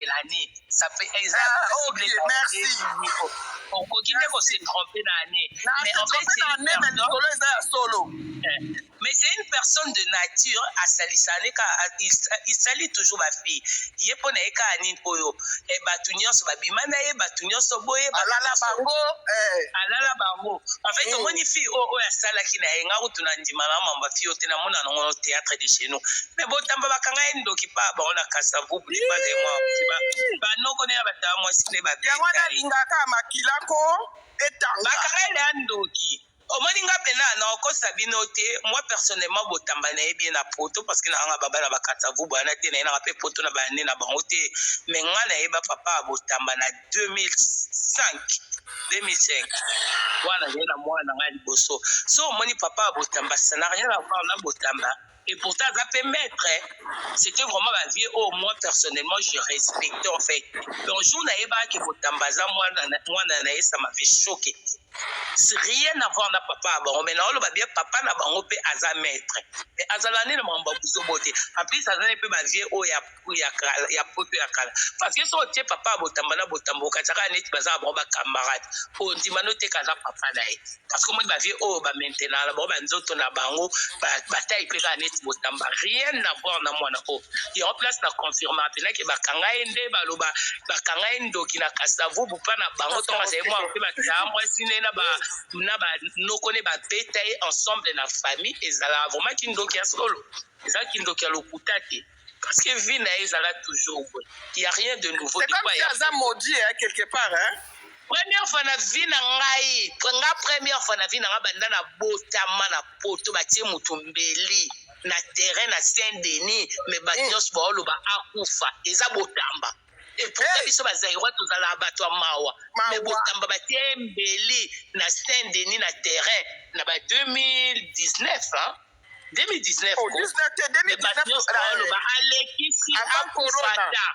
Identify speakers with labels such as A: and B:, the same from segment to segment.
A: L'année, ça peut eza
B: Ah,
A: possible.
B: ok, merci.
A: Okoki nde ko se tromper na année, mais en fait c'est
B: na
A: une
B: nde mais
A: personne
B: likolo eza ya solo.
A: Mais c'est une personne de nature asalisa ne ka il sali toujours bafille ye mpo na ye kaka nini oyo bato nyonso babima na ye, bato nyonso boye bato
B: alala
A: nyonso
B: bango eh.
A: Alala bango en fait. Omoni fille oyo, oyo asalaki na ye, nga kutu na ndima na mambo fille oyo te. Namona nango no théâtre de chez nous, mais botamba bakanga ye ndoki pa bango na Kasavubu lipaze mwa banoko ne ya bato ya mwasi nde
B: yango wana
A: babeta ye.
B: Alingaka makilako etanga.
A: Bakanga ye na ya ndoki. Omoni, nga mpena nakokosa bino te, moi personnellement, botamba nayebi ye na poto parce que nanga baba na baKasavubu wana te, nayenaka mpe poto na bane na bango te, mais nga nayeba papa ya botamba na 2005, 2005 wana azali na mwana na ngai liboso. So omoni papa ya botamba, ça n'a rien à voir na botamba. Et pourtant aza mpe maître. C'était vraiment bavieux oyo moi personnellement je respectais en fait. Donc jour nayebaka ke botamba aza mwana na ye, ça m'avait choqué. Rien à voir na papa ya bango, mais naoloba bien, papa na bango mpe aza maître, mais azala nde na makambo ya buzobo te. En plus aza ne mpe bavieux oyo ya poto ya kala, parce que so otie papa ya botamba na botamba, okatiaka neti baza na bango bacamarade. Ondima no teka aza papa na ye, parce que omoni bavieux oyo bamaintenaka na bango banzoto na bango, batai mpe kaka neti botamba. Rien à voir na mwana oyo. Yango place na confirma mpenake bakanga ye nde baloba bakanga ye ndoki na Kasavubu mpa na bango ntongo azali mwana mpe bataya mwasi ne na banoko ne babeta ye ensemble na famille. Ezalaka vraiment kindoki ya solo, eza kindoki ya lokuta te, parce que vie na ye ezala toujours boye, il y a rien de nouveau.
B: C'est comme si aza maudit hein, quelque part hein.
A: Première fois na vie na ngai, nga première fois na vie na nga, banda na botama na poto, batie motu mbeli na terrain na Saint Denis, mais bato nyonso baoloba akufa, eza botamba. Et pourtant biso bazaïrois tozalaka bato ya mawa, mais botamba batie mbeli na Saint Denis na terrain na ba 2019, hein? 2019.
B: Oh, 19 te, 2019.
A: Nyonso baoloba alekisi, akufa ta,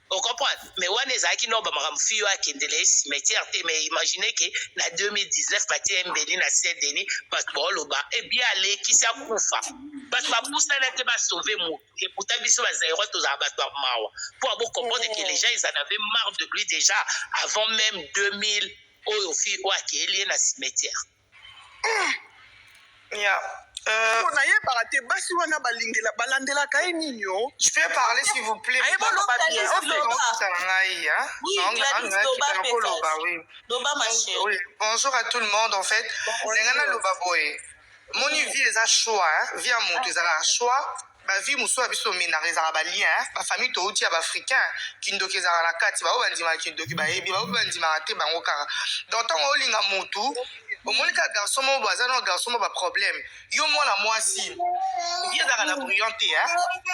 A: ocomprendre? Mais wana ezalaki no bamakambo fi oyo akendela ye cimetière te. Mais imagine ke na 2019 batie mbeli na Saint Denis, bato baoloba ebien alekisi, akufa, bato bapusana te basauve motu. Et pourtant biso bazaïrois tozala bato ya mawa po abocomprendre que les gens, ils en avaient marre de lui déjà avant même 2000 oyo fi oyo akeyeli ye na cimetière.
C: Yeah.
B: Po nayebaka te basi wana balingela balandelaka ye nini o.
C: Je peux parler, s'il vous plaît?
B: Aye, boloba bien, ok.
D: Oui, Gladys, loba.
C: Oui.
D: Loba, ma chérie.
C: Oui. Bonjour à tout le monde. En fait, ndenge naloba boye, moni vie eza choix, hein? Vie ya moto ezalaka choix. Bavie mosusu ya biso omenaka ezalaka balien bafamille touti ya baafricain. Kindoki ezalaka na kati. Baoyo bandimaka kindoki bayebi, baoyo bandimaka te bango kaka. Donc ntango olinga motu, omoni kaka garçon moko boye aza na garçon moko baproblème, yo mwana mwasi, vie ezalaka na brillant te.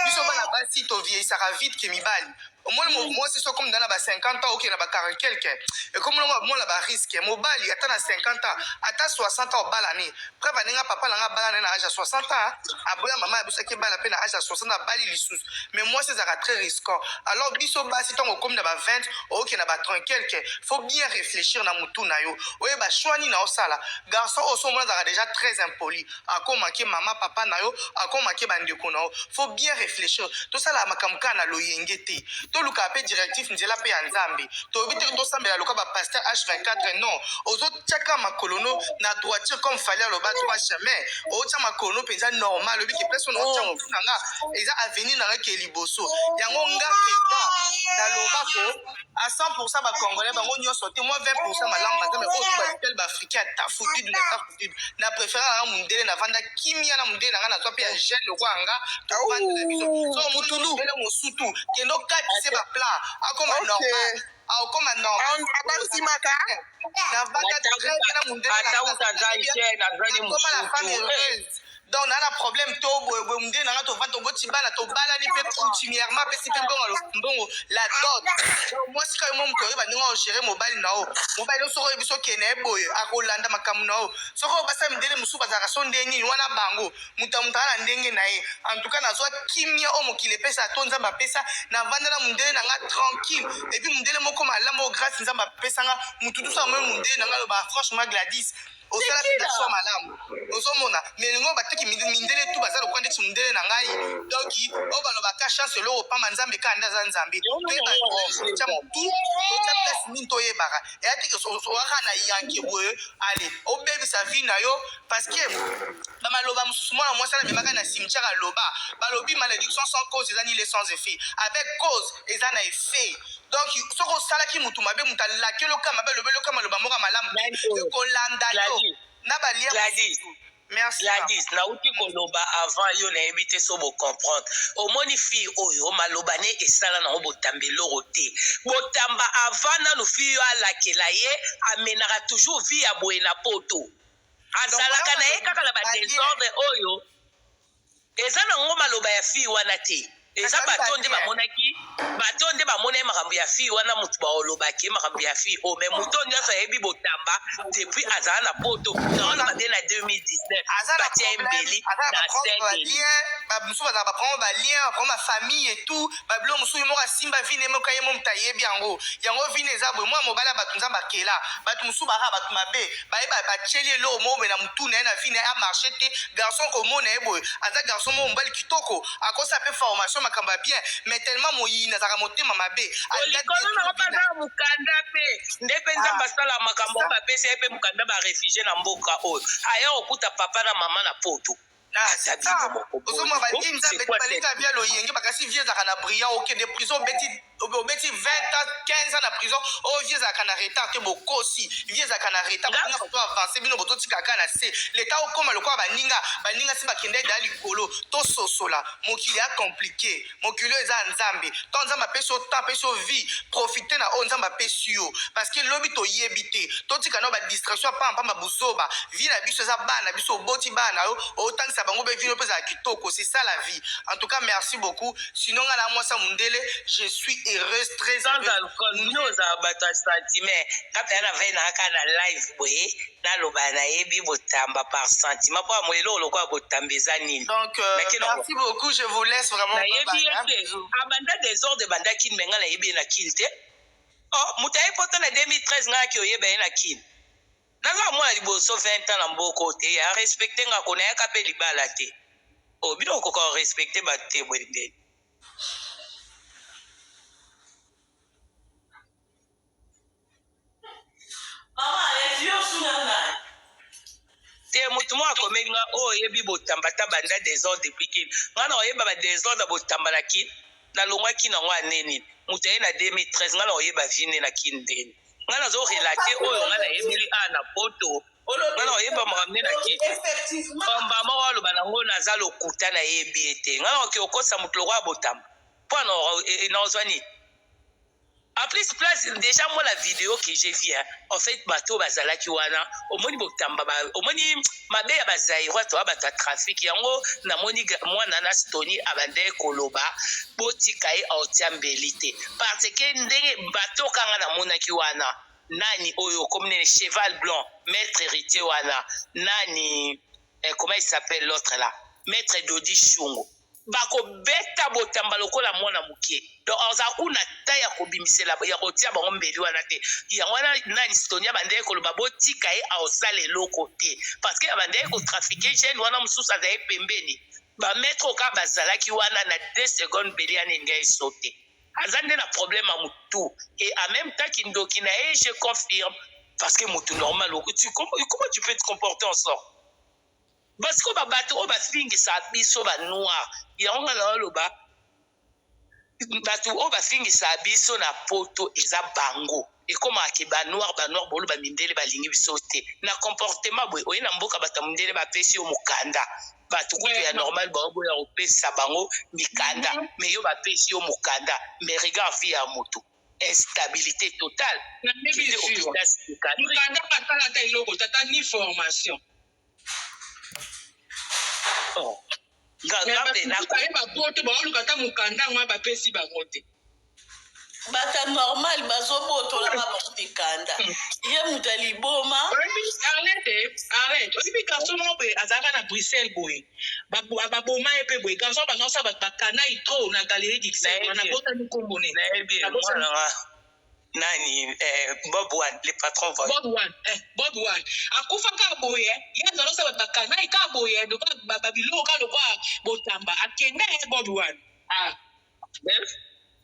C: Biso bana basi tovieillisaka vite ke mibali. Omoni mwasi so okomi na ba 50 ans, okende na ba 40 quelque, ekomi mona barisque. Mobali ata na 50 ans, ata 60 ans, obala ne preuve ndenge papa na nga abala ne na age ya 60 ans, aboya mama ya biso aki ebala mpe na age ya 60, abali lisusu. Mais mwasi ezalaka très risquant. Alors biso basi, ntango okomi na ba 20, okende na ba 30 quelque, faut bien réfléchir na mutu na yo, oyeba choix nini osala. Garçon oyo so omona azalaka déjà très impoli, akomake mama papa na yo, akomake bandeko na yo. Faut bien réfléchir. Tosala makambo kaka na loyenge te, tolukaka mpe directive, nzela mpe ya Nzambe. Toyebi te tosambela loka bapasteur H24. Non, ozotiaka makolo no na droiture comme Fally aloba, droit chemin. Ootya makolo no mpenza normal, oyebi ke place ono otya motu na nga eza avenir na nga ke liboso. Yango nga mpenza nalobako à 100 bacongolais bango nyonso te, mwa 20 malamu baza, mais oyo to batikali baafricain ata fudidu na ata fudidu. Na préféré nanga mundele, navanda kimia na mundele nanga, nazwa mpe ya jeune lokwa nga, tovandela biso. So mundele mosutu kende okatise baplan, akoma normal, akoma normal.
B: Abandimaka.
C: Navanda très bien na mundele.
A: Ata uta aza jeune, aza ne
C: Akoma la femme
A: mosutu.
C: heureuse. Donc naa na problème to boyeboye, mundele nanga tovanda, toboti bana, tobalani mpe coutumièrement, apesi mpe mbongo, mbongo la dot. Mwasi kaka mo moto oyeba ndenge ogere mobali na yo. Mobali yo soki oyebi so okende ye boye, akolanda makambo na yo. Soki oyo basala mindele mosusu bazalaka so ndenge nini wana, bango moto ya moto aza na ndenge na ye. En tout cas nazwa kimia oyo mokili epesa to Nzambe apesa. Navanda na mundele na nga tranquille, et puis mundele moko malamu oyo grâce Nzambe apesanga. Motu tuso amoi mundele na nga aloba: "Franchement Gladys, Osala mpenza choix malamu. Ozomona, mais elingi oyo bateki mindele tu baza lokola ndeti mondele na ngai. Donc oyo balobaka chance eloko pamba, Nzambe kaka nde aza Nzambe. Toyeba totya motu, totya place nini, toyebaka eya teke owaka na yanke boye, ale obebisa vie na yo, parce que bamaloba mosusu mwana mwasi wana amemaka na cimetière aloba, balobi malédiction sans cause eza nile sans effet, avec cause eza na effet. Donc soki osalaki motu mabe, moto alaki eloka mabe, alobi eloka maloba moko ya malamu te, ekolanda yo na balia.
A: Gladys.
C: Merci.
A: Gladys, nauti koloba avant yo, nayebi te so bocomprendre. Omoni fille oyo, maloba ne esala nango Botamba eloko te. Botamba, avant nanu fille oyo alakela ye, amenaka toujours vie ya boye na Poto. Azalaka na ye kaka na badésordre oyo eza nango. Maloba ya fille wana te, eza bato nde bamonaki, bato nde bamona ye makambo ya fille wana. Motu baolobaki makambo ya fille oyo, mais moto nyonso ayebi Botamba depuis azala na Poto, naoloba nde na 2019 batia ye mbeli na Saint-Denis.
C: Mosusu bazala baprendre balien, baprendre bafamille et tout, babilo mosusu. Ye moko asimba vine moko, ye mo moto ayebi yango. Yango vine eza boye, mwana mobali ya bato, Nzambe akela bato mosusu baka bato mabe, bayeba batieli eloko moko boye na motu na ye, na vie na ye amarche te. Garçon komona ye boye, aza garçon moko mobali kitoko, akosa mpe formation, makambo ya bien, mais tellement moyini, azalaka motema mabe.
A: Likolo nango mpe aza mokanda mpe nde mpe Nzambe asala makambo oyo, bapesi ye mpe mokanda baréfugié na mboka oyo, aya kokuta papa na mama na Poto.
C: Ozomona balie Nzambe, baleka via loyenge bakasi. Vie ezalaka na brillant. Okende prison, obeti 20 ans, 15 ans na prison oyo, vie ezalaka na retard te. Bokosi, vie ezalaka na retard. Baninga bato avance, bino bototika kaka na se leta. Okóma lokola baninga, baninga si bakende eda likolo. Tososola, mokili ya compliqué, mokili oyo eza ya Nzambe. To Nzambe apesi yo temps, apesi yo vie, profite na oyo Nzambe apesi yo, parce que lobi toyebi te. Totika nao badistraction ya pampamba, buzoba. Vie na biso eza bana biso, oboti bana na yo, otangisa bango mpe vie mpe ezala kitoko. C'est ça la vie. En tout cas, merci beaucoup. Sinon nga na mwasi ya mondele, je suis heureuse, très
A: Sans alcool, bino ozala bato ya sentiment. Nga mpenza na vai nayaka na live boye, naloba nayebi Botamba par sentiment, mpo ya eloko lokola Botamba eza nini?
C: Donc merci beaucoup, je vous laisse vraiment.
A: Nayebi ye te. Abanda désordre, ebanda Kini, mais nga nayebi ye na Kini te. Oh, moto aye Poto na 2013, nga yaki oyeba ye na Kini. Naza mwana liboso 20 ans na mboka te, arespecte nga ko nayaka mpe libala te. O bino okoka korespecte bato te boye ndeni?
D: Mama, yo suna ngai.
A: Te, motu moko akomeli nga oyo oyebi Botamba ta banda désordre depuis Kini. Nga na oyeba badésordre ya Botamba na Kini, nalongwaki nango aneni. Moto aye na 2013, nga na oyeba vie nde na Kini ndeni. Nga nazorelate oyo nga nayebeli a na Poto. Nga na oyeba makambo nde na Kini. Pamba moko aloba nango naza lokuta, nayebi ye te. Nga nakoki okosa motu lokola Botamba mpo nazwa nini? En plus, place déjà, moi, la vidéo que j'ai vu, hein, en fait, bato bazalaki wana, omoni Botamba, omoni mabe ya bazaïrois to bato ya trafic yango. Namoni mwana na Stony abandaki koloba botika ye aotia mbeli te, parce que ndenge bato kanga namonaki wana, nani oyo komi nini, cheval blanc, maître héritier wana, nani, comment il s'appelle l'autre là, maître Dodi Shungu, bakobeta Botamba lokola mwana moke. Donc aza kuna ta ya kobimisela, ya kotia bango mbeli wana te. Yango wana nani, Stonia, bandeki koloba botika ye aosala eloko te, parce que abandeki kotrafiquer jeune wana mosusu azali pembeni. Bamaître kaka bazalaki wana, na 2 secondes mbeli ya nini ngai esote. Aza nde na problème ya motu et en même temps kindoki na ye, je confirme, parce que motu normal, comment tu peux te comporter en sorte? Parce que babato oyo bafingisa biso banoir, yango nga na oloba, bato oyo bafingisa biso na Poto eza bango. Ekomaka ke banoir, banoir boloba mindele balingi biso te na comportement boye. Oye na mboka, bato ya mindele bapesi yo mokanda, bato kutu ya normal baoboya kopesa bango mikanda, mais yo bapesi yo mokanda, mais regarde vie ya motu, instabilité totale.
E: Mokanda basala ata eloko, tata, ni formation.
A: Oh.
E: Bayeba Poto baoluka ata mokanda yango, bapesi bango te.
D: Bato normal bazobotolaka bango mikanda, ye moto ya liboma.
E: Arlette, arrête. Oyebi garçon moko boye azalaka na Bruxelles boye, baboma ye mpe boye. Garçon bazosala bato bakanai trop na galerie d'Ixelles wana, botani nkombo ne.
A: Nayebi. Nani Bob One, le patron voyou.
E: Bob One, Bob One. Akufa kaka boye, ye azala osala bato bakanai kaka boye, lokola babiloko kaka lokola botamba. Akenda ye Bob One. Ah.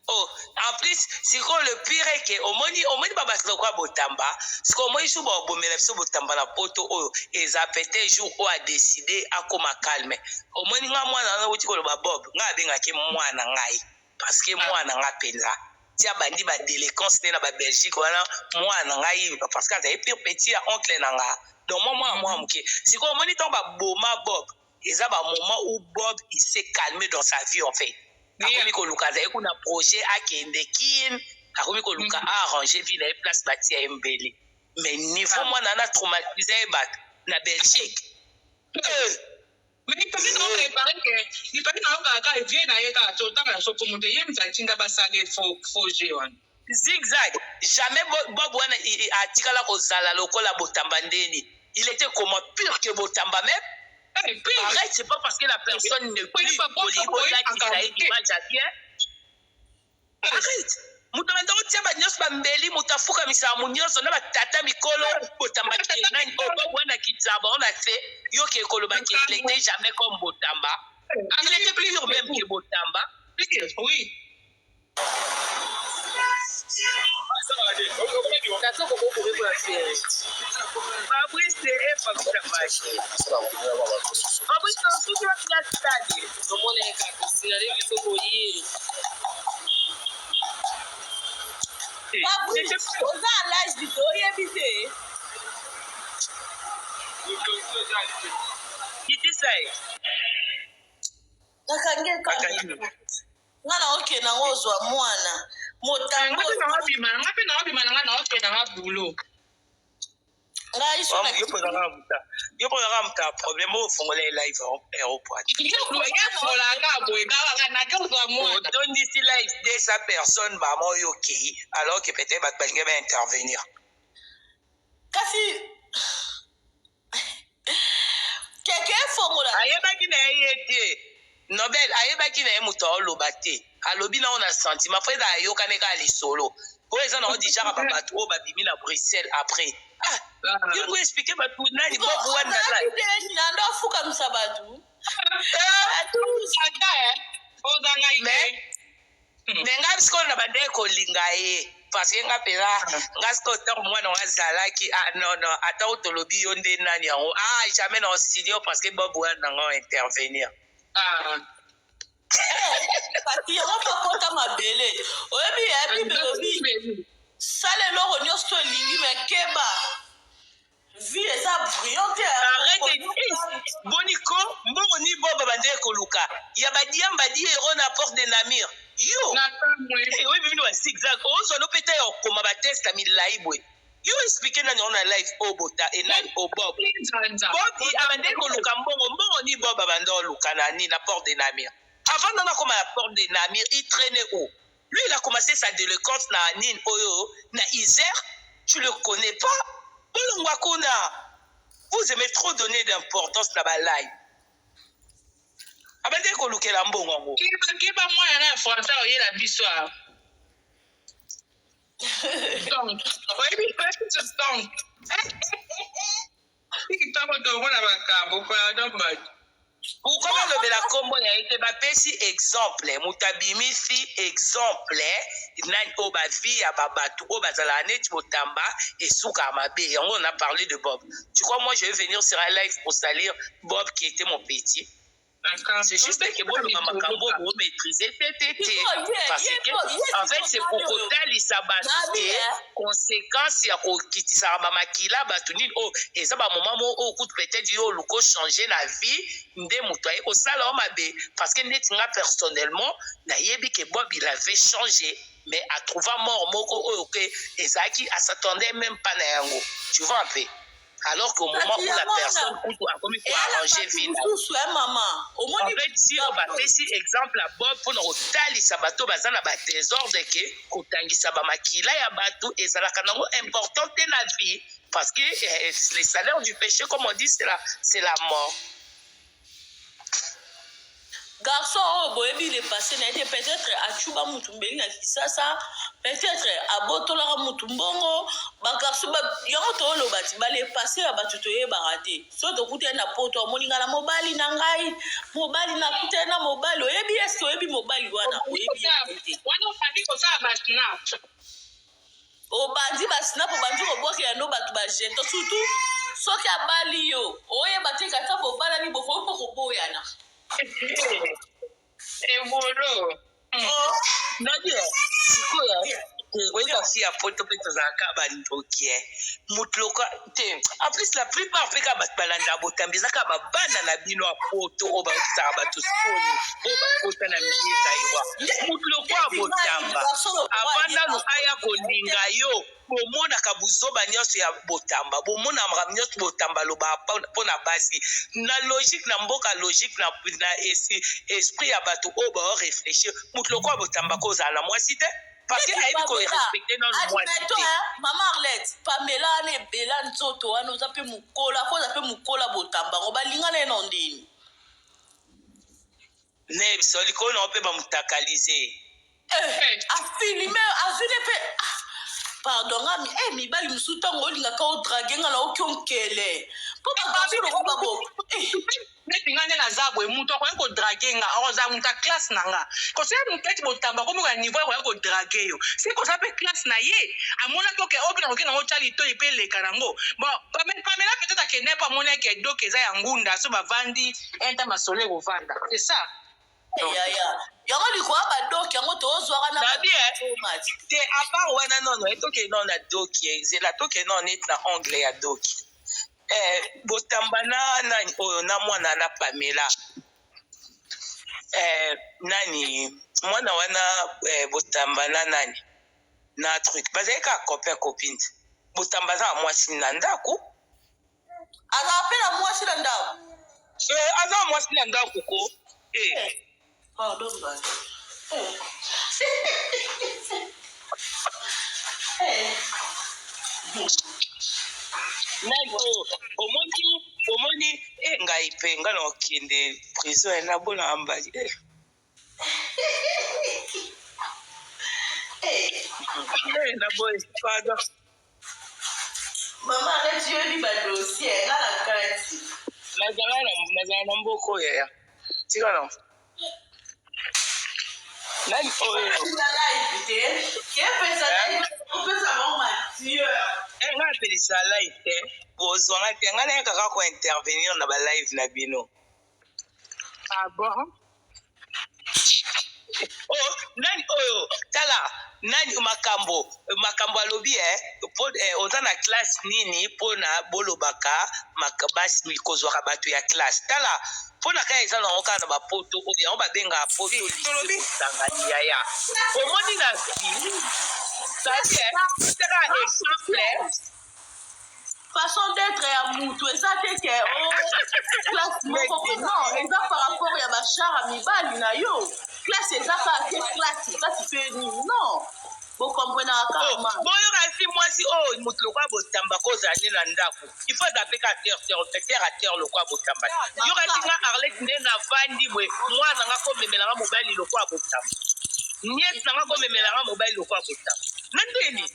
A: Oh, en plus, sikoyo le pire est que omoni omoni ba bato lokola botamba, sikoyo omoni jour babomela biso botamba na poto oyo eza peut-être jour oyo a décider akoma calme. Omoni nga mwana wana wuti koloba Bob, nga abengaki mwana ngai parce que mwana nga mpenza ti abandi ba délinquance nde na ba Belgique wana mwana ngai parce que azali pire petit ya oncle na nga. Donc moi mwana mwana moke. Sikoyo omoni ntango baboma Bob, eza ba moment où Bob il s'est calmé dans sa vie en fait. Akomi koluka azali kuna projet akende kin, akomi koluka arranger vie na ye place batia ye mbele. Mais niveau mwana wana traumatisé ye bato na Belgique.
E: Mais il paraît na il paraît que il paraît na kaka vie na ye kaka totanga na sopo moto ye moto atinda basala faux jeu wana.
A: Zigzag, jamais Bob wana atikala kozala lokola botamba ndeni. Il était comment pire que botamba même.
E: Eh, pire.
A: Arrête, c'est pas parce que la personne n'est plus image à bien. Arrête. Moto abanda kotia bato nyonso bambeli, moto afukamisaka mo nyonso na batata mikolo botamba te nani oyo Bob wana akitisa bango na se yo ke koloba ke il était jamais comme botamba. Il était pire même que botamba.
E: Pire, oui.
A: Fabrice e Fabrice Fabrice soki wapi na stade.
D: Fabrice, oza à l'âge du te oyebi te.
A: Kitisa ye.
D: Nakangi ekanga. Nga na okende yango ozwa mwana motambo.
E: Nga mpe naobima, nga mpe naobima na nga naokende nga boulot.
D: Ngai so na
A: Yo mpo nanga muta problème oyo ofongola ye live aéroport.
E: Yefolaka boye kaka nake ozwa mwana.
A: Otondisi live 200 personnes bama oyo okei alors que peut-être bato balingi baintervenir.
D: Kasi keke efongola.
A: Ayebaki na ye te Nobel, ayebaki na ye moto aoloba te, alobi nango na sentiment fo eza ayokani kaka lisolo oyo eza nango dijaka ba bato oyo babimi na Bruxelles après. Ah, yo ngo explique bato nani Bob wana live.
D: Azalaki te nando afukamisa bato.
E: Ata oza ngai te.
A: Me ngai sikoyo na bandeki kolinga ye parce que nga mpenza nga sikoyo ntango mwana ngo azalaki, ah non non, ata oyo tolobi yo nde nani yango, ah jamais na osigne parce que Bob wana nango intervenir.
D: Kasi yango bakota mabele, oyebi ya Bible elobi sala eloko nyonso to elingi me keba, vie eza brillant te.
A: Arrête, boniko mbongo ni Bob bandeki koluka ya badiamba di euro na porte de Namur yo. Oyebi bino ba zigzag ozwa no mpe te ya okoma bateste ya milai boye. Yo explique nani yango na live oyo bota enani o Bob. Bob abandeki koluka mbongo, mbongo ni Bob abanda oluka na nini na porte de Namur. Avant nana akoma na porte de Namur, il traînait où? Lui, il a commencé sa délinquance na nini oyo na Isère. Tu le connais pas, bolongwa kuna. Vous aimez trop donner d'importance na balive. Abandeki kolukela mbongo yango.
E: Keba mwana na français oyela biso awa. Donc oyebi donc ntango tomona makambo, pardon bato.
A: Pourquoi balobela nkombo na ye te? Bapesi exemple, moto abimisi exemple nani oyo bavie ya babato oyo bazalaka neti botamba esukaka mabe. Yango on a parlé de Bob. Tu crois moi je vais venir sur un live pour salir Bob qui était mon petit? C'est juste que boloba makambo bomaîtrise te te te, parce que en fait c'est pour kotalisa bato te conséquence ya kokitisaka bamakila bato nini oyo eza bamoma mo oyo kutu peut-être yo oluka ochange na vie nde moto aye kosala yo mabe. Parce que neti nga personnellement nayebi ke Bob, il avait changé, mais atrouva mort moko oyo ke ezalaki as'attendait même pas na yango, tu vois un peu? Alors qu'au moment où la personne kutu akomi koarranger vie na
D: mosusu ya mama omoni.
A: En fait, si oyo bapesi exemple ya Bob mpona kotalisa bato baza na badésordre ke kotangisa bamakila ya bato ezalaka nango important te na vie, parce que le salaire du péché, comme on dit, c'est la mort.
D: Garçon oyo boyebi le passé na ye te, peut-être achuba mutu mbeli na Kisasa, peut-être abotolaka mutu mbongo, ba garçon ba, yango tooloba ti ba le passé ya bato toyebaka te. So tokutani na poto amoni ngai na mobali na ngai, mobali nakutani na mobali, oyebi est-ce que oyebi mobali wana? Oyebi ye te.
E: Wana obandi kosala ba snap.
D: Obandi ba snap, obandi kobwakela no bato ba jeton, surtout soki abali yo, oyeba te kata bobalani bokoki mpo koboyana.
E: Ebolo.
A: Oh, nabi sikoyo oyeba fi ya poto mpe tozalaka bandoki eh. Moto loka te, en plus la plupart mpe kaka bato balandaka botambi eza kaka babana na bino ya poto oyo bayokisaka bato soni oyo bakota na milieu zaïrois. Moto lokola botamba avant nanu aya kolinga yo, bomonaka buzoba nyonso ya botamba, bomonaka makambo nyonso botamba alobaka mpo na basi. Na logique na mboka, logique na esprit ya bato oyo bao réfléchir, moto lokola botamba kozala na mwasi te, parce que ayebi korespecte nanu mwasi te.
D: Mama Arlette, Pamela wana ebela nzoto wana, oza mpe mokola, akoza mpe mokola botamba yango balingana ye na ndeni.
A: Ne biso likolo na mpe bamutakalize.
D: Afilme azwile mpe, ah, pardon nga mibali mosusu ntango olingaka odrague nga na oki onkele mpo bagarçon lokola babo.
E: Neti nga nde naza boye, moto akoki kodraguer nga, akozala moto ya classe na nga. Kosoki moto eti botamba komi na niveau akoki kodraguer yo, soki koza mpe classe na ye, amonaki oke oyo mpe nakoki nango tya litoi mpe eleka nango. Bon, Pamela peut-être akende mpo amoni eke doki eza ya ngunda, so bavandi inta masolo ekovanda, c'est ça.
D: Yaya, yango likolo ya badoki yango tozwaka na
A: Nabi, te, à part wana nono tokende nano na doki, ezela tokende nano neti na angle ya doki. Botamba na nani oyo na mwana na Pamela, nani mwana wana, botamba na nani na truc, bazali kaka copain copine. Botamba aza na mwasi na ndako.
D: Azala mpe na mwasi na ndako?
A: Aza na mwasi na ndako ko.
D: Pardon ngai.
A: Nani oyo omoni ngai mpe ngai na okende prison ya nabonaka mbali. Naboyi, pardon.
D: Mama neti oyebi badossier nga na kati.
A: Nazala na mboka oyo yaya, tika na nani oyo.
D: Na live te, kepesa live, opesa bango matière.
A: Nga apelisa live te, bozwanga te, ngai nayaka kaka kointervenir na balive na bino.
E: Ah bon?
A: Oh, nani oyo, tala nani makambo alobi po, oza na classe nini mpona bolobaka basi kozwaka bato ya classe? Tala, mpona kaka eza nango kaka na bapoto oyo yango babengaka poto lisangani yaya. Omoni na vie, c'est-à-dire taka exemple.
D: Façon d'être ya mutu eza te ke o classe moko boye, non, eza par rapport ya bachar ya mibali na yo. Classe eza kaka te classe mpe nini, non, bokomprenaka kaka ma.
A: Boyoka si mwasi oyo, moto lokola botamba kozala nde na ndako, il faut aza mpe ka terre terre à terre lokola botamba. Yoka ti nga Arlette nde navandi boye, mwana nga komemelanga mobali lokola botamba, nièce nanga komemelanga mobali lokola botamba na ndeni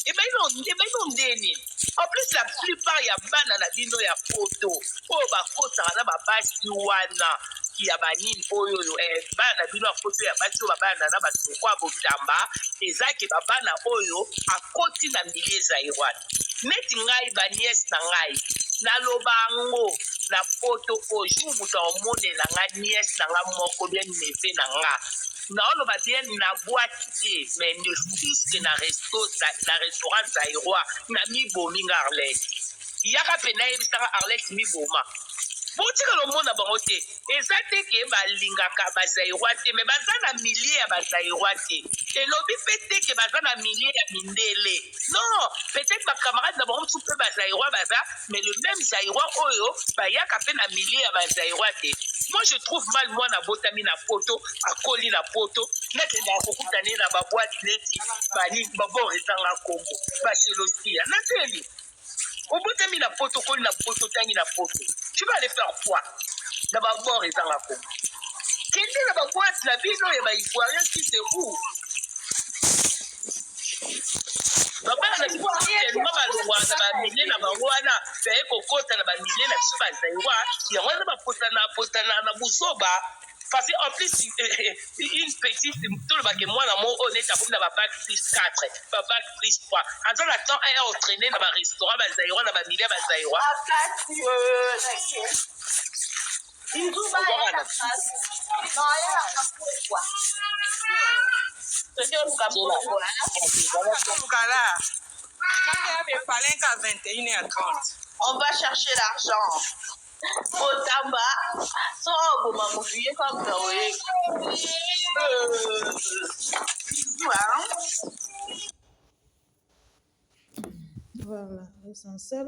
A: ebaino ndeni. En plus la plupart ya bana na bino ya poto oyo bakotaka na babasi wana ya banini oyo, bana na bino ya poto ya basi oyo babana na bato lokola botamba, ezaki babana oyo akoti na milieu zaïrois. Neti ngai, banièce na ngai, naloba yango na poto oyo, jour moto aomonela nga nièce na nga moko bien neveu na nga, naoloba bien na boîte te, mais ne fût-ce que na resto, na restaurant zaïrois, na mibomi. Nga Arlette, yaka mpe nayebisaka Arlette, miboma. Botikala omona bango te. Eza te ke balingaka bazaïrois te, mais baza na milieu ya bazaïrois te. Elobi mpe te ke baza na milieu ya mindele, non. Peut-être bacamarade na bango mosusu mpe bazaïrois baza, mais le même zaïrois oyo bayaka mpe na milieu ya bazaïrois te. Moi je trouve mal, mwana abotami na poto, akoli na poto, nakendaka kokutana ye na baboîte neti banini, babord ezanga kombo, baselosia na teli. Obotami na poto, okoli na poto, otangi na poto, tu vas aller faire quoi na babord ezanga kombo? Kende na baboite na bino ya baivoirien si c'est où. Babana na biso tellement balongwaka na bamilie na bango wana, baye kokota na bamilie na biso bazairwa, yango wana bapotana potana na buzoba. Parce que en plus une petite, tolobake mwana moko oyo neti akomi na babac plus 4, babac plus 3, aza na temps aya otraine na barestaurant bazairwa na bamilie ya bazairwa.
D: On va chercher l'argent. Otamba, so oboma motu ye kaka oye.
F: Voilà, l'essentiel.